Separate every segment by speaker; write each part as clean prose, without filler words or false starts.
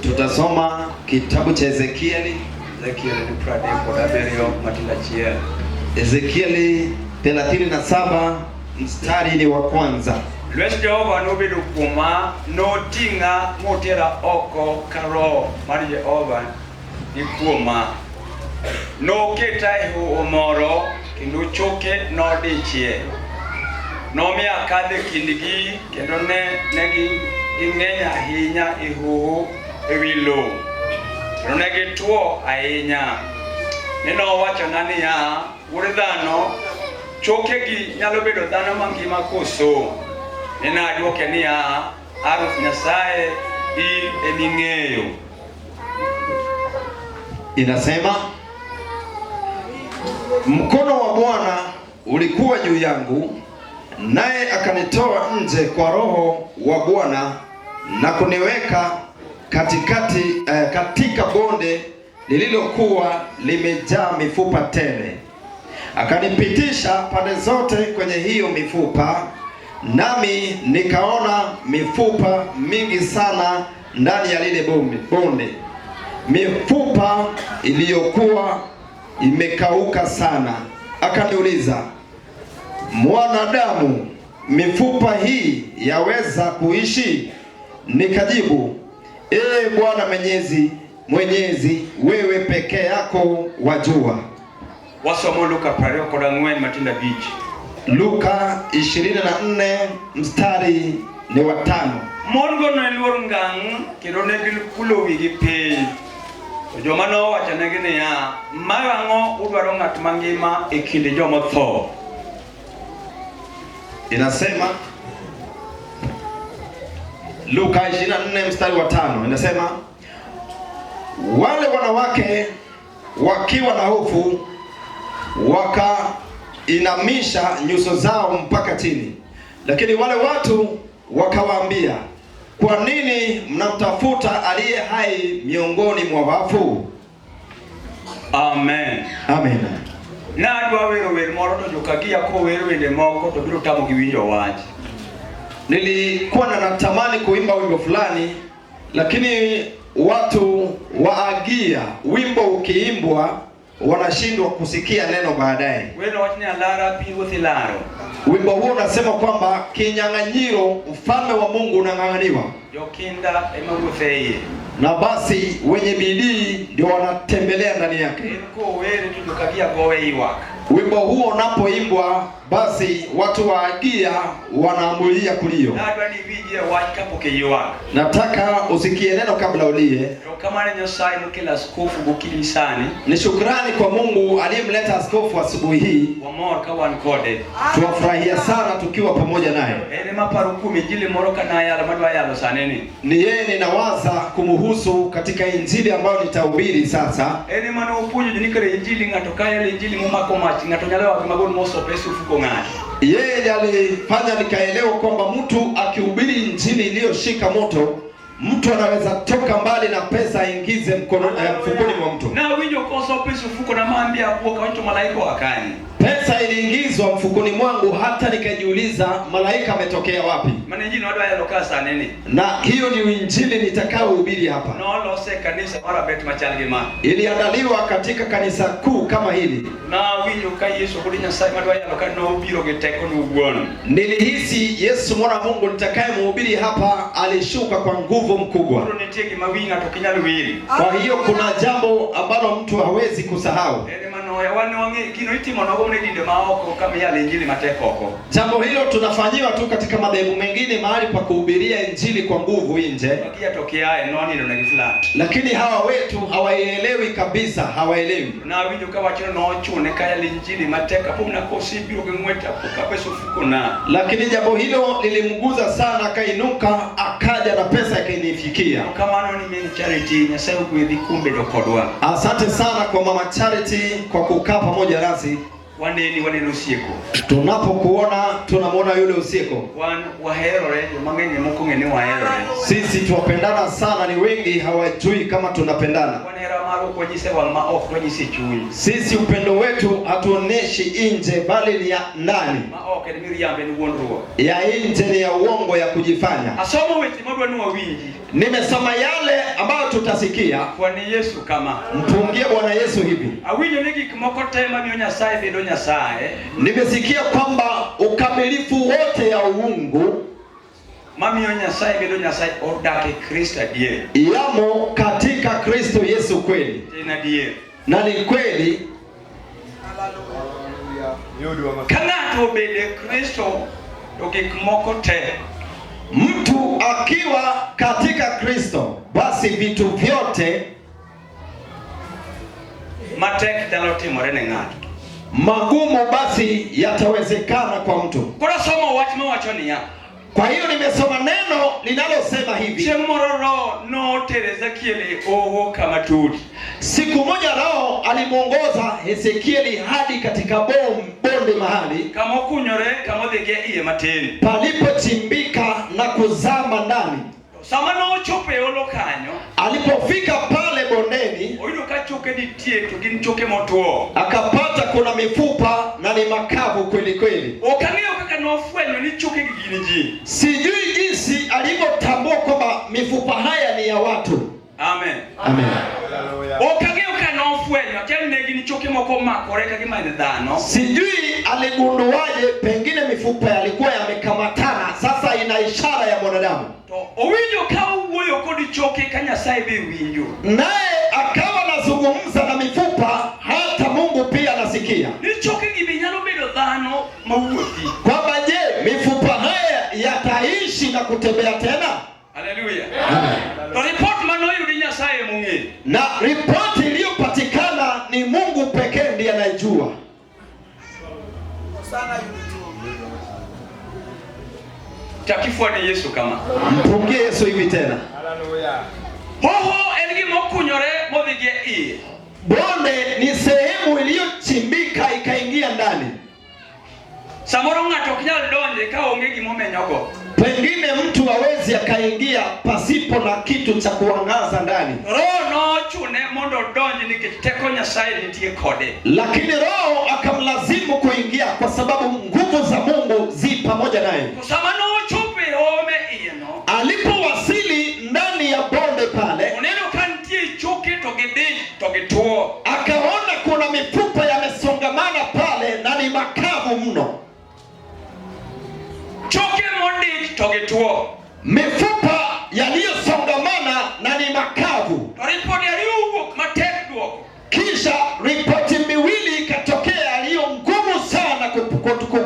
Speaker 1: Tutasoma kitabu cha Ezekieli,
Speaker 2: Ezekiel ni 37 matindo achiel.
Speaker 1: Ezekieli 37 mstari ni wa kwanza.
Speaker 2: Lwet Jehova nobedo kuoma, noting'a motera oko ka roho mar Jehova ni kuoma. Noketa e hoho moro kendo choke nodichie. Nomiyo akadho e kindgi kendo ne ging'eny ahinya e hoho ewi lowo. Kendo ne gituo ahinya. Ne nowachona niya, wuod dhano, chokegi nyalo bedo dhano mangima koso? Ne nadwoke niya, A Ruoth Nyasaye, in eming'eyo.
Speaker 1: Inasema, mkono wa Bwana ulikuwa juu yangu, naye akanitoa nje kwa roho wa Bwana na kuniweka katika bonde lililokuwa limejaa mifupa tele. Akanipitisha pande zote kwenye hiyo mifupa, nami nikaona mifupa mingi sana ndani ya lile bonde, mifupa iliyokuwa imekauka sana. Akaniuliza, mwanadamu, mifupa hii yaweza kuishi? Nikajibu, ee Bwana Mwenyezi, wewe peke yako wajua.
Speaker 2: Wasomo Luka 24 matindo abich.
Speaker 1: Luka 24 mstari ni wa 5.
Speaker 2: Mon go ne luor ngang' kendo ne gikulo wigi piny. To joma nowachonegi niya, marang'o udwaro ng'at mangima e kind jomotho?
Speaker 1: Inasema Luka 24 mstari wa 5 inasema, wale wanawake wakiwa na hofu wakainamisha nyuso zao mpaka chini, lakini wale watu wakawaambia, kwa nini mnamtafuta aliye hai miongoni mwa wafu?
Speaker 2: Amen.
Speaker 1: Amen.
Speaker 2: Nadwa wero wer moro to jokagia kower wende moko to biro tamogi winjo wach.
Speaker 1: Nilikuwa na natamani kuimba wimbo fulani, lakini watu waagia wimbo ukiimbwa wanashindwa kusikia neno baadaye.
Speaker 2: Wendo wach ni alara piny ilaro.
Speaker 1: Wimbo huo unasema kwamba kinyang'anyiro ufalme wa Mungu unang'ang'aniwa,
Speaker 2: Jokinda ema wuotho e iye.
Speaker 1: na basi wenye bidii ndio wanatembelea ndani yake.
Speaker 2: En kowere to jokagia gowe ywak.
Speaker 1: Wimbo huo unapoimbwa, basi watu wa agia wanaamulia kulio.
Speaker 2: Nadwa ni iwinjie wach kapok iywak.
Speaker 1: Nataka usikie neno kabla ulie.
Speaker 2: Erokamano Nyasaye nokelo askofu gokinyi sani.
Speaker 1: Ni shukrani kwa Mungu aliyemleta askofu asubuhi hii.
Speaker 2: Wamor ka wan kode.
Speaker 1: Tuwafurahia sana tukiwa pamoja naye.
Speaker 2: En ema paro kuom injili moro ka nayalo madwa yalo sani ni.
Speaker 1: Ni yeye ninawaza kumuhusu katika injili ambayo nitahubiri sasa.
Speaker 2: En ema nopuonjo ji ni kare injili ng'ato ka yalo injili momako mach ng'ato nyalo wagi magol moso pesa ofuko ng'ato.
Speaker 1: Yeye ndiye alifanya nikaelewa kwamba mtu akihubiri injili iliyoshika moto, mtu anaweza toka mbali na pesa aingize mkono mfukoni mwa mtu.
Speaker 2: Nawinjo koso pesa ofuko na mambia awuok awacho malaika oa kanye.
Speaker 1: Pesa iliingizwa mfukoni mwangu hata nikajiuliza malaika ametokea wapi.
Speaker 2: Mano injili madwa yalo ka sani ni.
Speaker 1: Na hiyo ni injili nitakayohubiri hapa.
Speaker 2: Nolose e kanisa mar abet machal gi ma.
Speaker 1: Iliandaliwa katika kanisa kuu kama hili.
Speaker 2: Nawinjo ka Yesu wuod Nyasaye madwa yalo ka nobiro gi teko owuon.
Speaker 1: Nilihisi Yesu mwana wa Mungu nitakayemhubiri hapa alishuka kwa nguvu mkubwa.
Speaker 2: Koro nitie gima wi ng'ato ok nyal wil.
Speaker 1: Kwa hiyo kuna jambo ambalo mtu hawezi kusahau.
Speaker 2: En ema noya wan wang'e gino itimo nogo mana e dinde ma oko kama iyalo injili matek oko.
Speaker 1: Jambo hilo tunafanyiwa tu katika madhehebu mengine mahali pa kuhubiria injili kwa nguvu nje.
Speaker 2: Magia to kiaye nonindo negi flat.
Speaker 1: Lakini hawa wetu hawaelewi kabisa, hawaelewi.
Speaker 2: Nawinjo ka wachno nochune ka yalo injili matek apo mana kosebiro gi ng'wech apo ka pesa ofuko na.
Speaker 1: Lakini jambo hilo lilimguza sana, akainuka akaja na pesa ikanifikia.
Speaker 2: Kamano ni min Charity, Nyasaye ogwedhi kuom bedo kodwa.
Speaker 1: Asante sana kwa Mama Charity kwa kukaa pamoja nasi.
Speaker 2: Waneni waneno osieko.
Speaker 1: Tunapokuona tunamwona yule usiku.
Speaker 2: Wan waherore, joma ng'eny ema ok ong'e ni waherore.
Speaker 1: Sisi tuwapendana sana, ni wengi hawajui kama tunapendana.
Speaker 2: Wan hera marwa ok wanyise wang' ma ok wanyise e chuny.
Speaker 1: Sisi upendo wetu hatuoneshi nje, bali ni ya ndani.
Speaker 2: Ma ok en miriambo, en wuondruok.
Speaker 1: Ya nje ni ya uongo, ya kujifanya.
Speaker 2: Asomo weche madwa ni wawinji.
Speaker 1: Nimesoma yale ambayo tutasikia.
Speaker 2: Fwani Yesu kama.
Speaker 1: Mpungie Bwana Yesu hivi.
Speaker 2: Awinjo ni gik moko te mamiyo Nyasaye bedo Nyasaye.
Speaker 1: Nimesikia kwamba ukamilifu wote ya uungu
Speaker 2: mamiyo Nyasaye bedo Nyasaye odak e Kristo adier.
Speaker 1: Yamo katika Kristo Yesu kweli.
Speaker 2: En adier.
Speaker 1: Na ni kweli.
Speaker 2: Ka ng'ato obedo e Kristo to gik moko te
Speaker 1: Mtu akiwa katika Kristo basi vitu vyote
Speaker 2: matek nyalo timore ne ng'ato.
Speaker 1: Magumu basi yatawezekana kwa mtu.
Speaker 2: Koro somo wach mawacho niya.
Speaker 1: Kwa hiyo nimesoma neno linalosema hivi.
Speaker 2: Chieng' moro Roho notero Ezekiel e hoho kama tut.
Speaker 1: Siku moja Roho alimuongoza Ezekieli hadi katika bonde mahali
Speaker 2: kama okunyore, kama odhi gi iye matin,
Speaker 1: palipochimbika na kuzama ndani.
Speaker 2: Sama nochopo e holo kanyo,
Speaker 1: alipofika pale bondeni,
Speaker 2: oyudo ka choke nitie to gin choke motwo.
Speaker 1: Akapata kuna mifupa na ni makavu kweli kweli.
Speaker 2: Ok ang'eyo kaka nofwenyo ni choke gi gin ji.
Speaker 1: Sijui jinsi alivyotambua kwamba mifupa haya ni ya watu.
Speaker 2: Amen.
Speaker 1: Amen.
Speaker 2: Ok ang'eyo kaka nofwenyo, akia ne gin choke moko omakore ka gima en dhano.
Speaker 1: Sijui aligunduaje, pengine mifupa yalikuwa yamekamatana, sasa ina ishara ya mwanadamu.
Speaker 2: To owinjo ka owuoyo kod choke ka Nyasaye be winjo.
Speaker 1: Naye akawa anazungumza na mifupa, hata Mungu pia anasikia.
Speaker 2: Ni choke gi be nyalo bedo dhano mawuothi.
Speaker 1: Kwamba je, mifupa haya yataishi na kutembea tena?
Speaker 2: Haleluya.
Speaker 1: Amen.
Speaker 2: To report manoyudi Nyasaye mong'eyo.
Speaker 1: Na ripoti iliyopatikana ni Mungu pekee ndiye anayejua.
Speaker 2: Chak ifwane Yesu kama.
Speaker 1: Mpungie Yesu hivi tena.
Speaker 3: Haleluya.
Speaker 2: Hoho en gima okunyore modhi gi iye.
Speaker 1: Bonde ni sehemu iliyochimbika ikaingia ndani.
Speaker 2: Samoro ng'ato ok nyal donje ka onge gima omenyogo.
Speaker 1: Pengine mtu hawezi akaingia pasipo na kitu cha kuangaza ndani.
Speaker 2: Roho nochune mondo odonj nikech teko Nyasaye nitie kode.
Speaker 1: Lakini Roho akamlazimu kuingia kwa sababu nguvu za Mungu zi pamoja naye.
Speaker 2: To sama nochopo e home iye no,
Speaker 1: alipowasili ndani ya bonde pale,
Speaker 2: oneno ka nitie choke to gidich to gituo.
Speaker 1: Akaona kuna mifupa yamesongamana pale na ni makavu mno.
Speaker 2: Choke mondich to gituo.
Speaker 1: Mifupa yaliyosongamana na ni makavu.
Speaker 2: To ripode ariyo owuok matek duoko.
Speaker 1: Kisha ripoti miwili ikatokea iliyo ngumu sana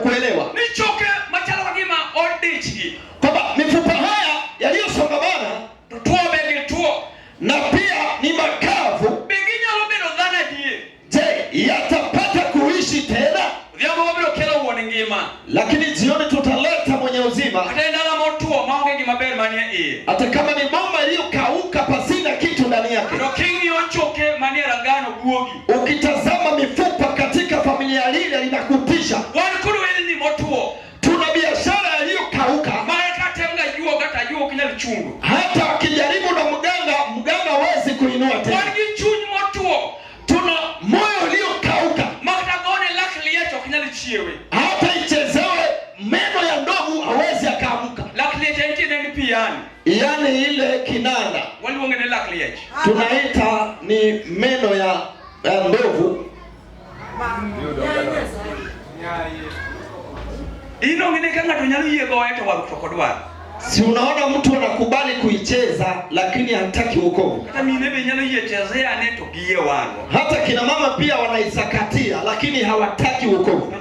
Speaker 1: kuelewa.
Speaker 2: Ni choke machalo ka gima odichgi.
Speaker 1: Kwamba mifupa haya yaliyosongamana
Speaker 2: to tuo be gituo.
Speaker 1: Na pia ni makavu.
Speaker 2: Be ginyalo bedo dhano adier?
Speaker 1: Je, yatapata kuishi tena?
Speaker 2: Odhiambo wabiro kelo wuon ngima.
Speaker 1: Lakini jioni tutaleta mwenye uzima.
Speaker 2: Kata en dala motwo maonge gima ber manie iye.
Speaker 1: Hata kama ni bomba iliyokauka pasina kitu ndani yake.
Speaker 2: To king'iyo choke manie rangano guogi.
Speaker 1: Ukitazama mifupa katika familia lile linakutisha.
Speaker 2: Wan kod welni motwo.
Speaker 1: Tuna biashara iliyokauka.
Speaker 2: Mara kata en ga juoga to ajuoga ok nyal chungo.
Speaker 1: Hata akijaribu na mganga, mganga hawezi kuinua tena.
Speaker 2: Wan gi chuny motwo.
Speaker 1: Tuna moyo uliokauka.
Speaker 2: Ma kata gone lak liech ok nyal chiewe.
Speaker 1: Hata ichezewe meno ya ndovu hawezi akaamka.
Speaker 2: Lak liech en tiende en piano.
Speaker 1: Yaani ile kinanda.
Speaker 2: Waluonge ni lak liech.
Speaker 1: Tunaita ni meno ya ndovu.
Speaker 2: In onge ne ka ng'ato nyalo yie goye to warruok to ok odwar.
Speaker 1: Si unaona mtu anakubali kuicheza lakini hataki wokovu.
Speaker 2: Kata mine be nyalo yie chezea ne to giyie warruok.
Speaker 1: Hata kina mama pia wanaisakatia lakini hawataki wokovu.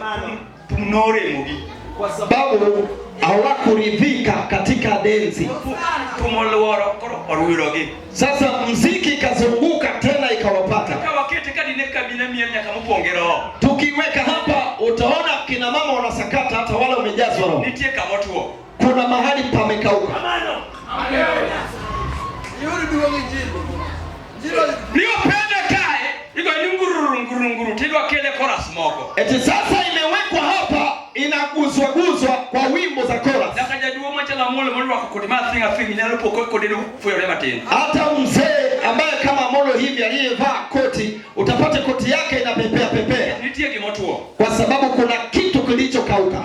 Speaker 2: Thum noremogi.
Speaker 1: Kwa sababu hawakuridhika katika densi.
Speaker 2: Thum oluoro koro orwirogi.
Speaker 1: Sasa mziki ikazunguka tena ikawapata.
Speaker 2: Ka wakete ka dine kabine miel nyaka mopong' gi roho.
Speaker 1: Tukiweka hapa utaona kina mama wanasakata hata wale wamejazwa roho.
Speaker 2: Nitie kama otwo.
Speaker 1: Kuna mahali pamekauka.
Speaker 2: Ni opedhe kae, igo ni ngururu Ngurunguru tidwa kele chorus moko.
Speaker 1: Eti sasa imewekwa hapa inaguzwaguzwa kwa wimbo za chorus.
Speaker 2: Nyaka jaduong' machalo Amolo morwako koti ma athing' athing' nyalo po kodeno fuyore matin.
Speaker 1: Hata mzee ambaye kama Amolo hivi aliyevaa koti, utapata koti yake inapepea pepea,
Speaker 2: Nitie gimotuo.
Speaker 1: kwa sababu kuna kitu kilichokauka.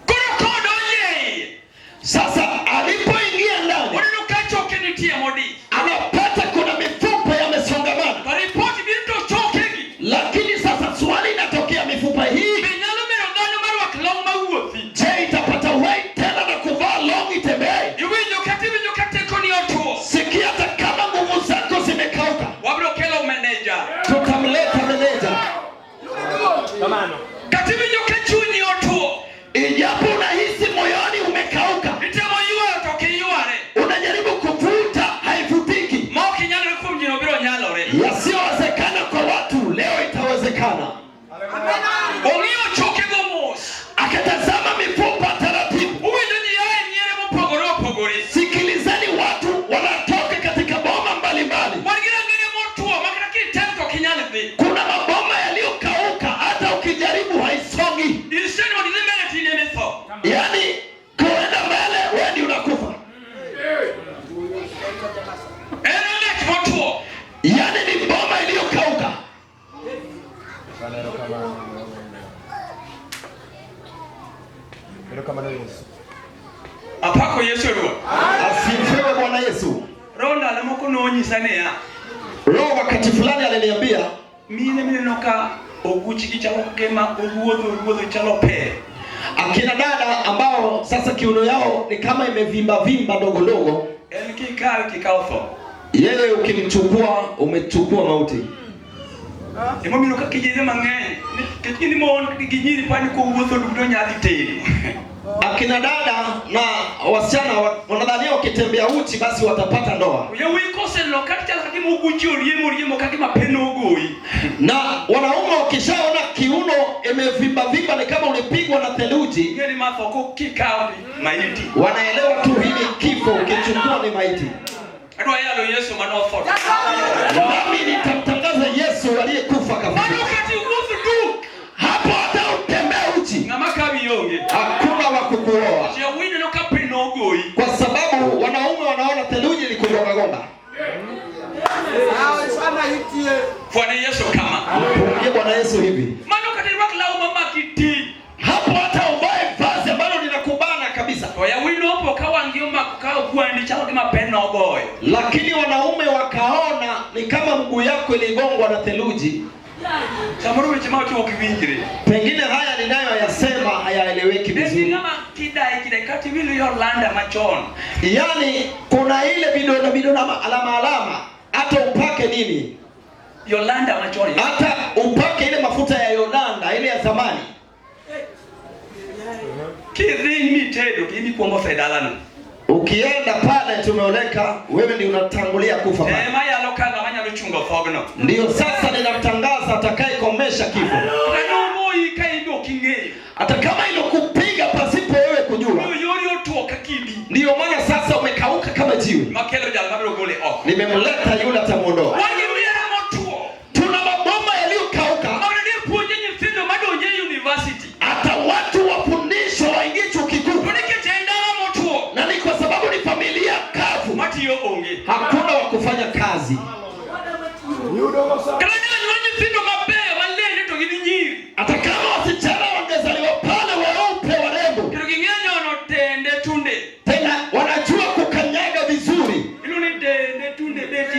Speaker 2: Koro kodonje iye,
Speaker 1: Sasa alipoingia ndani,
Speaker 2: oneno ka choke nitie modich.
Speaker 1: anapata kuna mifupa yamesongamana,
Speaker 2: To ripot biro to chokegi.
Speaker 1: lakini sasa swali inatokea, mifupa hii
Speaker 2: Be nyalo bedo dhano marwak long mawuothi?
Speaker 1: je, itapata uhai tena na kuvaa longi itembee?
Speaker 2: Iwinjo kata iwinjo ka tekoni otuo.
Speaker 1: Sikia, hata kama nguvu zako zimekauka,
Speaker 2: Wabiro kelo meneja.
Speaker 1: tutamleta meneja.
Speaker 2: Kata iwinjo ka chunyi otuo.
Speaker 1: Ijapo unahisi moyoni umekauka,
Speaker 2: Itemo ywayo to ok iyware.
Speaker 1: unajaribu kuvuta haivutiki.
Speaker 2: Ma ok inyalore kuom ji no biro nyalore.
Speaker 1: Yasiyowezekana kwa watu leo itawezekana.
Speaker 2: Ong'iyo chokego mos.
Speaker 1: Akatazama mifupa taratibu.
Speaker 2: Uwinjo ji ae miere mopogore opogore.
Speaker 1: Sikilizeni, watu wanatoka katika boma mbalimbali.
Speaker 2: Wan gi rang'ine motuo ma kata kitem to ok inyal dhi.
Speaker 1: Kuna maboma yaliyokauka, hata ukijaribu haisongi.
Speaker 2: Iseni mondo idhi mbele to in ema itho.
Speaker 1: Yaani kuenda mbele, wewe ndio unakufa.
Speaker 2: En ng'at motuo.
Speaker 1: Yaani ni boma iliyokauka.
Speaker 2: Apako Yesu Ruoth.
Speaker 1: Asifiwe Bwana Yesu.
Speaker 2: Roho ndalo moko nonyisa niya,
Speaker 1: Roho wakati fulani aliniambia
Speaker 2: mine mineno ka oguchgi chalo gima owuotho owuotho chalo pe.
Speaker 1: akina dada ambao sasa kiuno yao ni kama imevimba vimba ndogo ndogo,
Speaker 2: En kikawe kikawo tho.
Speaker 1: yeye ukimchukua umechukua mauti.
Speaker 2: Emomiyo ka kijende mang'eny, nikech gin mon gi nyiri pani kowuotho duto nyadhi teri.
Speaker 1: Akina dada na wasichana wanadhania wakitembea uchi basi watapata ndoa,
Speaker 2: Yawuoyi koseneno kata chalo ka gima oguchi oriemo oriemo ka gima pe nogoyi.
Speaker 1: na wanaume wakishaona kiuno imevimba vimba ni kama ulipigwa na theluji,
Speaker 2: Ing'e ni ma tho ko kikawo ni maiti.
Speaker 1: wanaelewa tu hili kifo, ukichukua ni maiti.
Speaker 2: Adwa yalo Yesu manotho.
Speaker 1: Nami nitamtangaza Yesu aliyekufa
Speaker 2: Mano
Speaker 1: kafufuka.
Speaker 2: kata iwuoth duk,
Speaker 1: Hapo hata utembee uchi,
Speaker 2: ng'ama kawi onge.
Speaker 1: hakuna wa kukuoa,
Speaker 2: Yawuoyi neno ka pe nogoyi.
Speaker 1: kwa sababu wanaume wanaona theluji ilikugongagonga.
Speaker 2: Fwane Yesu kama.
Speaker 1: Mpungie Bwana Yesu hivi
Speaker 2: Mano kata irwak law mamaki ti.
Speaker 1: hapo, hata uvae vazi ambalo linakubana kabisa,
Speaker 2: To yawuoyi nopo ka wang'gi omako ka ogwandi chalo gima pe nogoyo.
Speaker 1: lakini wanaume wakaona ni kama mguu yako iligongwa na theluji.
Speaker 2: Samoro weche ma wacho ok winjre.
Speaker 1: Pengine haya ninayoyasema hayaeleweki
Speaker 2: En gi
Speaker 1: vizuri,
Speaker 2: ng'ama kidaye kidaye kata iwinjo Yolanda machon.
Speaker 1: yaani kuna ile vidonda vidonda ama alama alama, hata upake nini,
Speaker 2: Yolanda machon.
Speaker 1: hata upake ile mafuta ya Yolanda ile ya zamani,
Speaker 2: Kidhi mitedo to in ikuongo tho e dalano.
Speaker 1: ukienda pale tumeoleka, wewe ndio unatangulia kufa pale.
Speaker 2: Ema yalo ka ng'ama nyalo chungo thogno.
Speaker 1: Ndiyo sasa ninamtangaza atakayekomesha kifo,
Speaker 2: Kata nogoyi ka in be ok ing'eyo.
Speaker 1: hata kama ilokupiga pasipo wewe kujua.
Speaker 2: Omiyo yori otuo ka kidi.
Speaker 1: Ndiyo maana sasa umekauka kama jiwe.
Speaker 2: Makelo jal mabiro gole oko.
Speaker 1: Nimemleta yule atamuondoa.
Speaker 2: Wan gi miere motuo.
Speaker 1: Tuna maboma yaliyokauka,
Speaker 2: Mondo ne puonje nyithindo madonjo e university.
Speaker 1: hata watu wafundishwa waingie chuo kikuu,
Speaker 2: To nikech en dala motuo,
Speaker 1: na ni kwa sababu ni familia kavu,
Speaker 2: matiyo onge.
Speaker 1: hakuna wa kufanya kazi.
Speaker 2: Kata ne onyuol nyithindo mabeyo malende to gin nyiri.
Speaker 1: Hata kama wasichana wangezaliwa pale weupe warembo,
Speaker 2: Kendo ging'e nyono tende tunde.
Speaker 1: tena wanajua kukanyaga vizuri,
Speaker 2: Iluongo ni dende tunde beti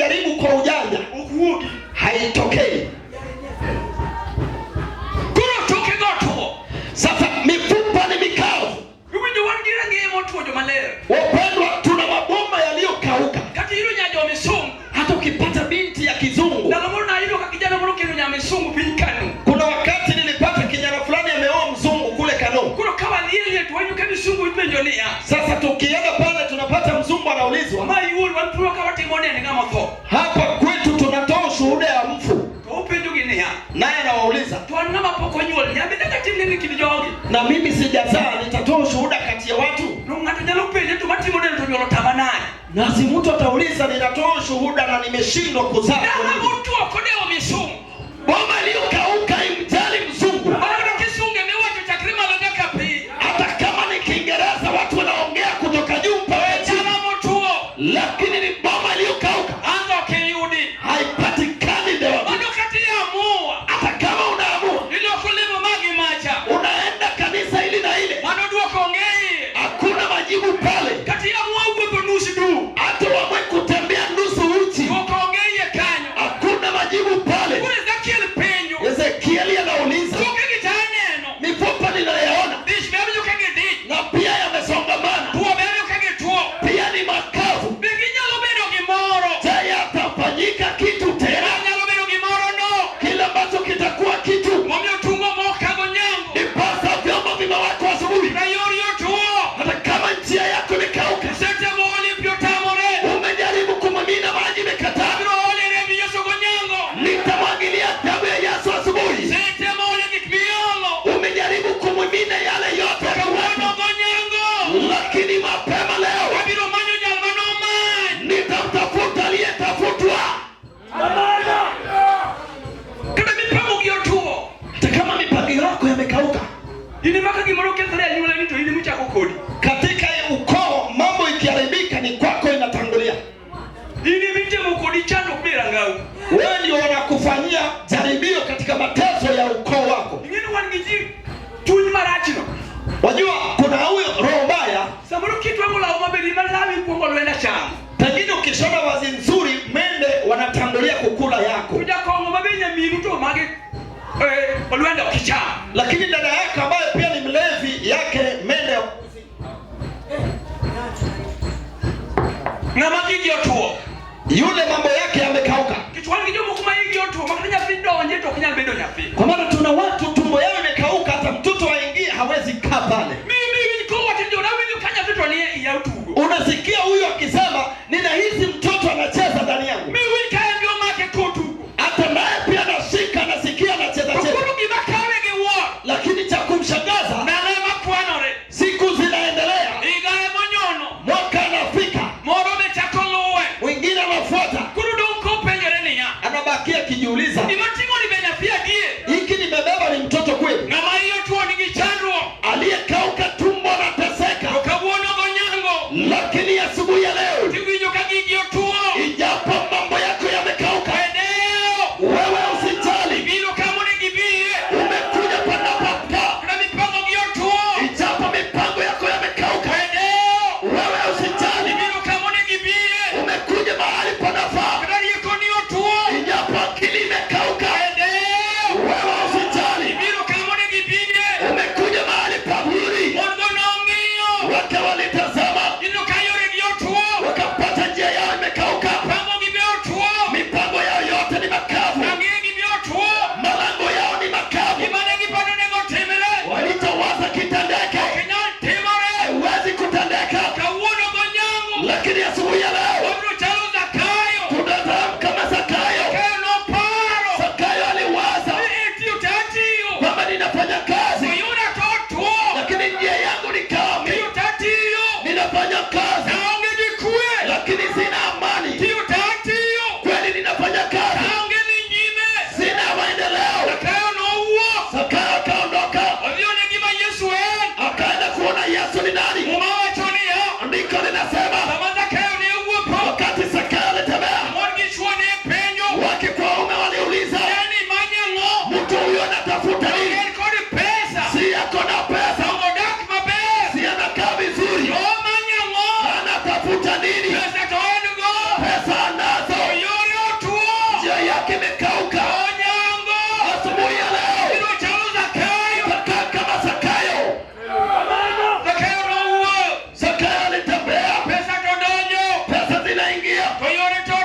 Speaker 1: unajaribu kwa ujanja,
Speaker 2: Ok wuogi.
Speaker 1: Haitokei.
Speaker 2: Koro choke go tuo.
Speaker 1: Sasa mifupa ni mikavu.
Speaker 2: Iwinjo wan gi rangeye motuo jomaler.
Speaker 1: Wapendwa, tuna maboma yaliyokauka.
Speaker 2: Kata iyudo nya jomisungu.
Speaker 1: Hata ukipata binti ya kizungu,
Speaker 2: Ndalo moro nayudo ka kijana moro kendo nya misungu piny Kano.
Speaker 1: Kuna wakati nilipata kijana fulani ameoa mzungu kule Kano.
Speaker 2: Koro ka wadhi e liel to wayudo ka misungu ipenjo niya.
Speaker 1: Sasa tukienda pale tunapata mzungu anaulizwa,
Speaker 2: Ma iwuon wan thuolo ka watimo nene ng'ama otho.
Speaker 1: Hapa kwetu tunatoa ushuhuda ya mfu,
Speaker 2: To openjo gi niya.
Speaker 1: Naye anawauliza,
Speaker 2: To an ng'ama pok onyuol nyabeda katim nene kind jogi.
Speaker 1: Na mimi sijazaa, nitatoa ushuhuda kati ya watu?
Speaker 2: No ng'ato nyalo penje to matimo nene to nyuolo tama nade.
Speaker 1: Na si mtu atauliza, ninatoa ushuhuda na nimeshindwa kuzaa.
Speaker 2: Dala motuo kodewo misungu.
Speaker 1: Boma iliyokauka imjali mzungu.
Speaker 2: Mana kisunge miwacho chakre malo nyaka piny.
Speaker 1: Hata kama ni Kiingereza watu wanaongea kutoka juu mpaka chini,
Speaker 2: Dala motuo.
Speaker 1: Lakini ni boma iliyokauka,
Speaker 2: Ango ok iyudi.
Speaker 1: Haipatikani ndio.
Speaker 2: Mano kata iamua.
Speaker 1: Hata kama unaamua,
Speaker 2: Iloko lemo magi macha.
Speaker 1: Unaenda kanisa hili na ile,
Speaker 2: Mano duoko onge iye.
Speaker 1: Hakuna majibu pale.
Speaker 2: Kata iamua wuotho nus duk.
Speaker 1: Hata uamue kutembea nusu uchi,
Speaker 2: Duoko onge iye kanyo.
Speaker 1: Hakuna majibu pale.
Speaker 2: Koro Ezekiel penjo.
Speaker 1: Ezekieli anauliza,
Speaker 2: Choke gi to aneno.
Speaker 1: Mifupa ninayaona
Speaker 2: Dich be awinjo ka gidich.
Speaker 1: Na pia yamesongamana,
Speaker 2: Tuo be awinjo ka gituo.
Speaker 1: Pia ni makavu.
Speaker 2: Be ginyalo bedo gimoro.
Speaker 1: Je, yatafanyika kitu tena?
Speaker 2: Nyalo bedo gimoro no.
Speaker 1: Kile ambacho kitakuwa kitu.
Speaker 2: Momiyo tungo mokago nyango.
Speaker 1: Ndiposa vyombo vimewekwa asubuhi.
Speaker 2: Na yori otuo.
Speaker 1: Hata kama njia yako imekauka,
Speaker 2: Isetemo ole pi otamore.
Speaker 1: Umejaribu kumimina maji imekataa,
Speaker 2: Abiro ole remb Yesu gonyango.
Speaker 1: Nitamwagilia damu ya Yesu asubuhi.
Speaker 2: Isetemo ole gik miolo.
Speaker 1: Umejaribu kumimina yale yote
Speaker 2: Kawuono gonyango.
Speaker 1: Lakini mapema leo
Speaker 2: Abiro manyo jal manomany.
Speaker 1: nitamtafuta aliyetafutwa.
Speaker 2: Kata mipango gi otuo.
Speaker 1: Hata kama mipango yako yamekauka,
Speaker 2: In ema ka gimoro okethore e anyuolani to in ema kodi.
Speaker 1: Katika ukoo mambo ikiharibika ni kwako inatangulia.
Speaker 2: In ema itemo kodi chandruok be rangau.
Speaker 1: Wewe ndio wanakufanyia jaribio katika mateso ya ukoo wako.
Speaker 2: Ing'e ni wan gi ji chuny marachno.
Speaker 1: Wajua kuna huyo roho mbaya.
Speaker 2: Samoro kitwang'o law maber ema lawi kuongo lwenda chamo.
Speaker 1: Pengine ukishona vazi nzuri mende wanatangulia kukula yako.
Speaker 2: To jakong'o mabe nyaminu to mage olwenda ok icham.
Speaker 1: Lakini dada yako ambaye pia ni mlevi yake mende.
Speaker 2: Ng'ama gigi otuo.
Speaker 1: Yule mambo yake yamekauka.
Speaker 2: Nikech wan gi jomoko ma igi otuo ma kata nyathi donje to ok nyal bedo nyathi.
Speaker 1: Kwa maana tuna watu tumbo yao imekauka, hata mtoto aingie hawezi kaa pale.
Speaker 2: Mimi winj kowacho ni jona winjo ka nyathi to nie iya otugo.
Speaker 1: Unasikia huyu akisema ninahisi mtoto anacheza ndani yangu.
Speaker 2: Mi winj ka en gi omake kotugo.
Speaker 1: Hata naye pia anashika, anasikia anacheza
Speaker 2: To
Speaker 1: cheza.
Speaker 2: koro gima kawe gi wuoro.
Speaker 1: Lakini cha kumshangaza,
Speaker 2: Ndalo ema kwanore.
Speaker 1: siku zinaendelea.
Speaker 2: Higa emonyono.
Speaker 1: Mwaka anafika.
Speaker 2: Moro be chako luwe.
Speaker 1: Mwingine anafuata.
Speaker 2: Koro dong' kopenjore niya.
Speaker 1: Anabakia akijiuliza,
Speaker 2: Gima ting'o ni be nyathi adier.
Speaker 1: Hiki nimebeba ni mtoto kweli?
Speaker 2: Ng'ama iye otuo nigi chandruok.
Speaker 1: Aliyekauka tumbo anateseka.
Speaker 2: To kawuono gonyango.
Speaker 1: Lakini asubuhi ya leo,
Speaker 2: Tiwinjo ka gigi otuo.
Speaker 1: ijapo mambo yako yamekauka,
Speaker 2: Wedeo.
Speaker 1: wewe usijali.
Speaker 2: Ibiro kama onego ibiye.
Speaker 1: Umekuja panapofaa.
Speaker 2: Kata mipango gi otuo.
Speaker 1: Ijapo mipango yako yamekauka,
Speaker 2: Wedeo.
Speaker 1: wewe usijali.
Speaker 2: Ibiro kama onego ibiye.
Speaker 1: Umekuja mahali panafaa.
Speaker 2: Kata rieko ni otuo.
Speaker 1: Ijapo akili imekauka,
Speaker 2: Wedeo.
Speaker 1: wewe usijali.
Speaker 2: Ibiro kama onego ibiye.
Speaker 1: Umekuja mahali pazuri.
Speaker 2: Mon go nong'iyo.
Speaker 1: Wake walitazama,
Speaker 2: Gineno ka yoregi otuo.
Speaker 1: wakapata njia yao imekauka.
Speaker 2: Mipango gi be otuo.
Speaker 1: Mipango yao yote ni makavu,
Speaker 2: Rangeye be otuo.
Speaker 1: malango yao ni makavu.
Speaker 2: Gima ne gipando onego timre.
Speaker 1: Walichowaza kitendeke,
Speaker 2: Ok nyal timore.
Speaker 1: haiwezi kutendeka.
Speaker 2: Kawuono gonyango.
Speaker 1: Lakini asubuhi ya leo
Speaker 2: Wabiro chalo Zakayo.
Speaker 1: tunaenda anaingia.
Speaker 2: To yore to